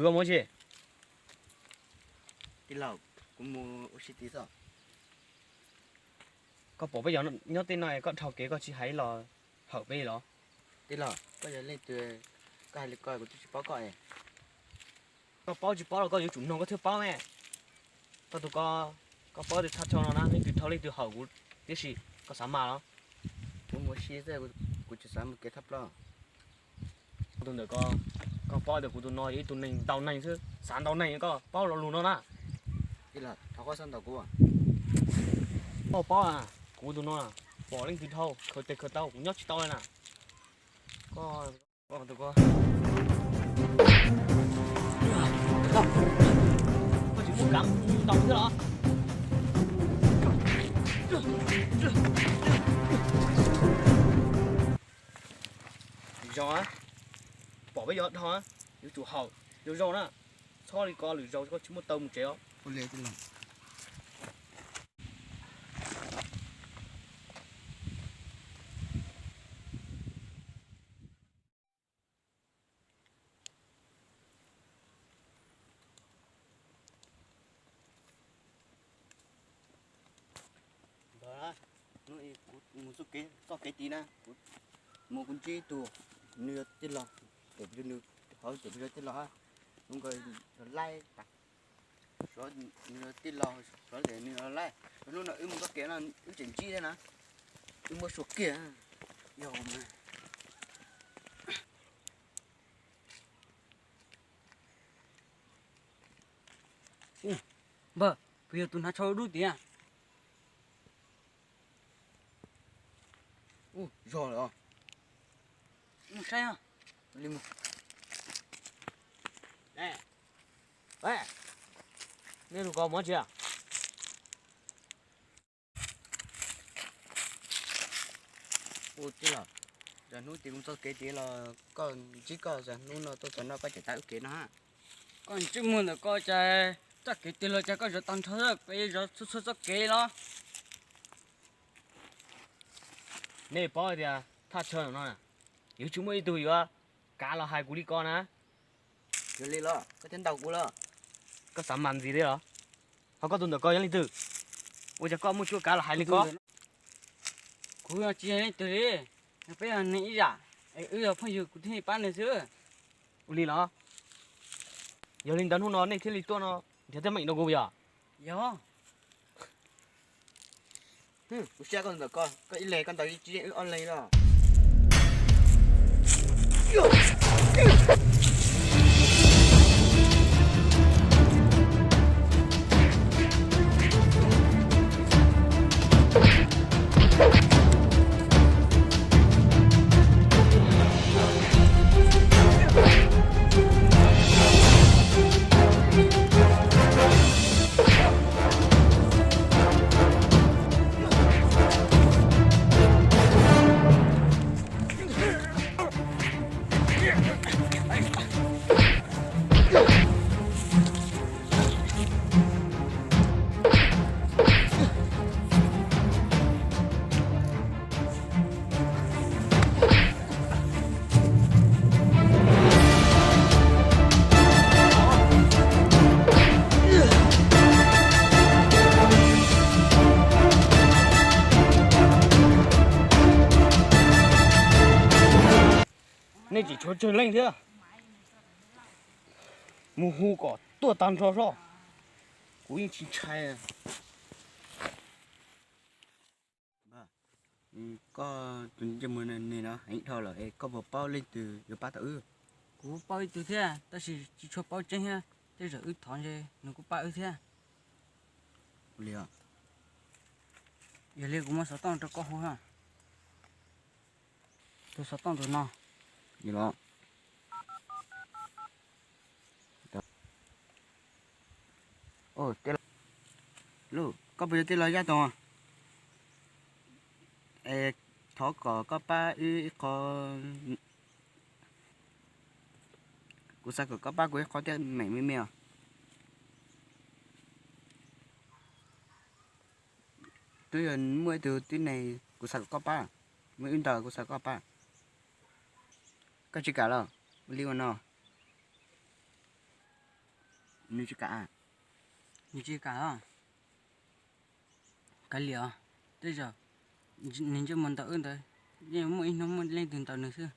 Koj mus ua si. Tij laug, kuv mus ua si tid xwb. Koj pom peb yog nyob tej no koj dhau kev koj tsis hais los hawm peb los? Tij laug, koj yog leej twg, koj hais li ko kuv twb tsis paub koj. Koj paub tsis paub los koj yuav tsum nug koj thiaj paub ne. Koj tus ko, koj paub tus thaj chaw no na, leej twg dhau leej twg hawm kuv tib si, koj xav mas los? Kuv mus ua si xwb, kuv tsis xav mus kev thaj plaub. Koj tus ntawm ko, koj paub tias kuv tus no yog ib tug neeg ntaus neeg xwb, xav ntaus neeg, koj paub lo lus no na. Tij laug, thov koj txhob ntaus kuv. Koj paub, kuv tus no pom leej twg dhau khaws tes khaws taw kuv nyob tsis tau li na. Koj, koj tus ko, koj tsis muaj kav ntaus thiab los? Zoo, pom peb yuav dhau, yuav tsum hawm zoo zoo na. Txhob li ko lwm zaus koj tsis muaj taw mus tsev os. Ntawd, hnub ib kuv mus txoj kev, txoj kev tid na, kuv mus kuv ntsib ib tug, nws yog tij laug, nws, hauv nws yog tij laug, hnub nkaus yog laib tas, nws yog tij laug, xyov tias nws yog laib, hnub no wb mus txoj kev no wb tseem ntsib thiab na, wb muab sua kiag, yog mas. Npawg, puas yog tus hnav tsho dub tiag? Ub, yog lawm os. Mus saib os. Li mus. Nej tus ko mus tsi? Ua tij laug, zam hnub tim mus txoj kev tid los koj ntsib koj zam hnub no tuaj txog no koj tseem tag wb kev no ha. Koj ntsej muag ntawm koj cas txoj kev tid los cas koj zov tag nrho xwb, peb zov txhua txhua txoj kev los. Nej paub tias thaj chaw no yuav tsis muaj ib tug yuav kav los hais kuv li ko na. Yog li los koj thiaj ntaus kuv los? Koj xav mas ntxiv li los? Ho koj tus ntawm ko yog leej twg? Ua cas koj muaj cuab kav los hais li ko? Kuv tsis yog leej twg li, peb yog neeg ib zam, es wb yog phooj ywg kuv thiaj li pab nws xwb. Ua li los? Yog li ntawd hnub no nej thiaj li tuaj no nrhiav teeb meem rau kuv yog? Yog. Kuv siab koj ntawm ko, koj ib leeg koj ntaus ib tsis yeej wb ob leeg los. Nej tseem tshuav tsawg leej thiab? Mus hu kom tuaj tag nrho soj, kuv yeej tsis ntshai. Koj tus ntsej muag ne no heev dhau lawm es koj puas paub leej twg yuav pab tau wb? Kuv paub ib tug thiab tab sis tsis tshua paub tseeb thiab, tej zaum wb thov ntshe nws kuj pab wb thiab. Li os. Yog li kuv muab xov tooj rau koj hu. Tus xov tooj tus no. Li los. Koj puas yog tij laug Yaj Toom? Es thov kom koj pab wb ib qho. Kuv xav kom koj pab kuv ib qho teeb meem me me os. Twb yog muaj ib tug tib neeg kuv xav kom koj pab, muaj ib ntawd kuv xav kom koj pab. Koj tsis kam los? Ua li ua no. Nws tsis kam. Nws tsis kam os. Kav liam os, tej zaum nws ntsej muag ntaus wb ntawd, yeej muaj ib hnub muaj leej twg ntaus nws xwb.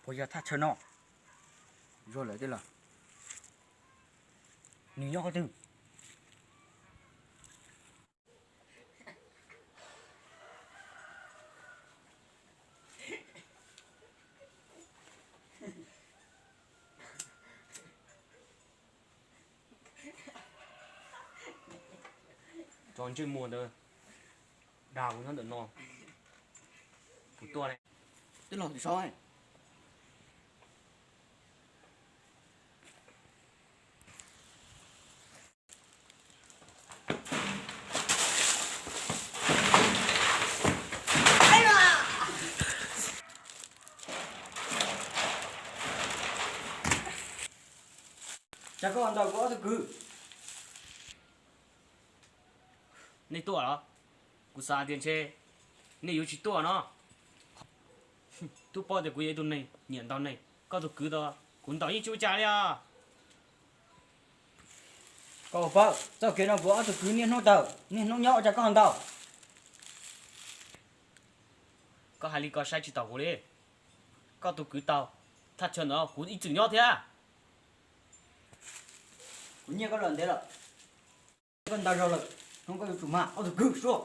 Puas yog thaj chaw no? Zoo lawm tiag los? Nws nyob qhov twg? Cov ntsej muag ntawd dag kuv nyob ntawm no, kuv tuaj ne. Twb los tim saud. Cas koj ntaus kuv ob tug kwv? Nej tuaj los? Kuv xav tias ntshe nej yuav tsis tuaj no. Twb paub tias kuv yog ib tug neeg nyiam ntaus neeg, koj tus kwv tau kuv ntaus yeej tsis ua cas li os. Koj paub txoj kev no kuv ob tug kwv niaj hnub tawm niaj hnub nyob ua cas koj ho ntaus? Koj hais li koj saib tsis taus kuv li. Koj tus kwv tau, thaj chaw ntawd kuv ib txwm nyob thiab. Kuv nyiaj koj los ntev lawm, koj ntaus zaus lawm, hnub koj yuav tsum mag ob tug kwv suab.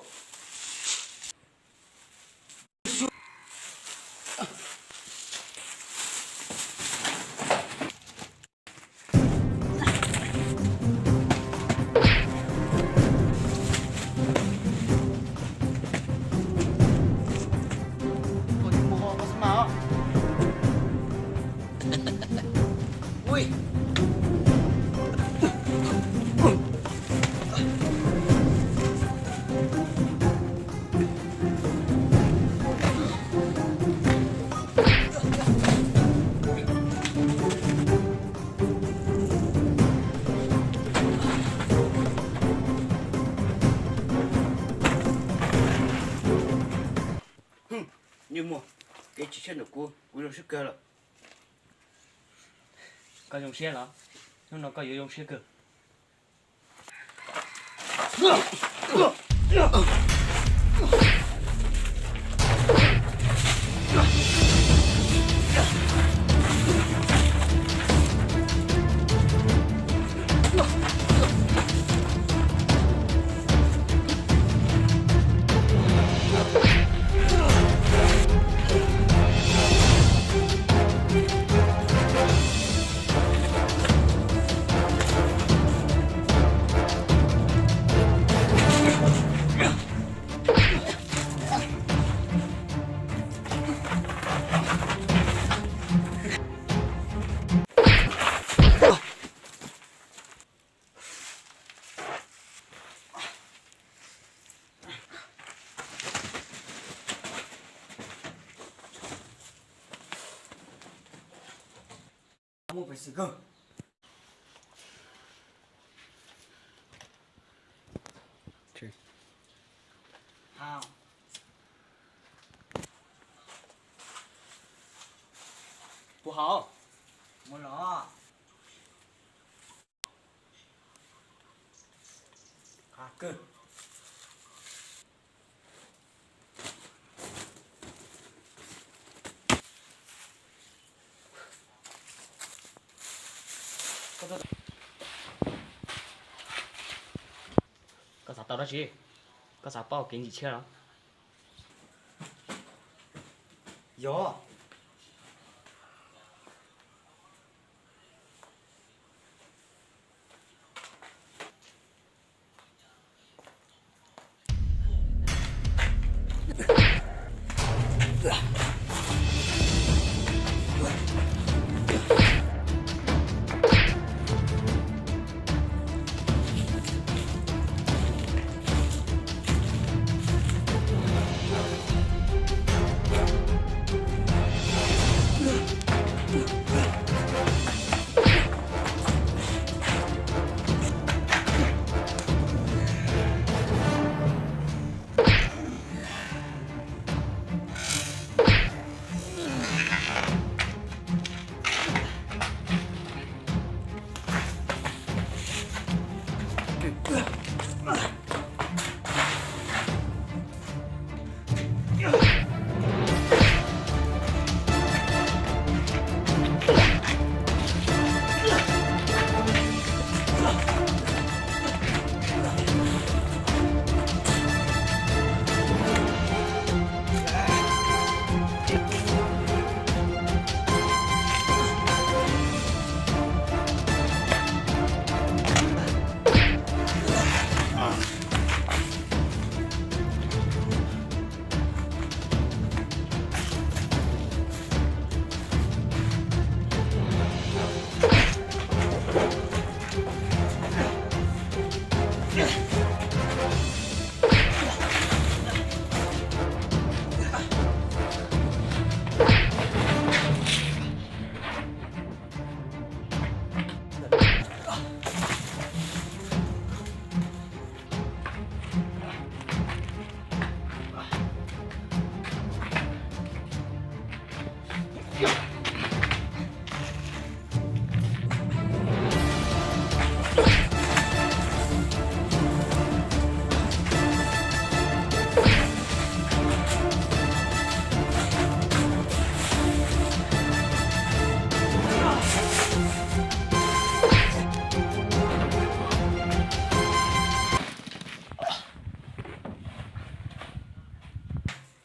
Ntsej muag, kev tsis siab ntawm kuv, kuv zoo siab kawg lawm. Koj zoo siab los? Hnub no koj yuav zoo siab kawg. Muaj peev xwm kawg. Puas haum? Muaj los. Qab kawg. Koj xav tau dab tsi? Koj xav paub kev ntsim tshiab los? Yog.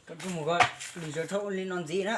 Koj mus ko, lwm zaus txhob ua li no ntxiv na.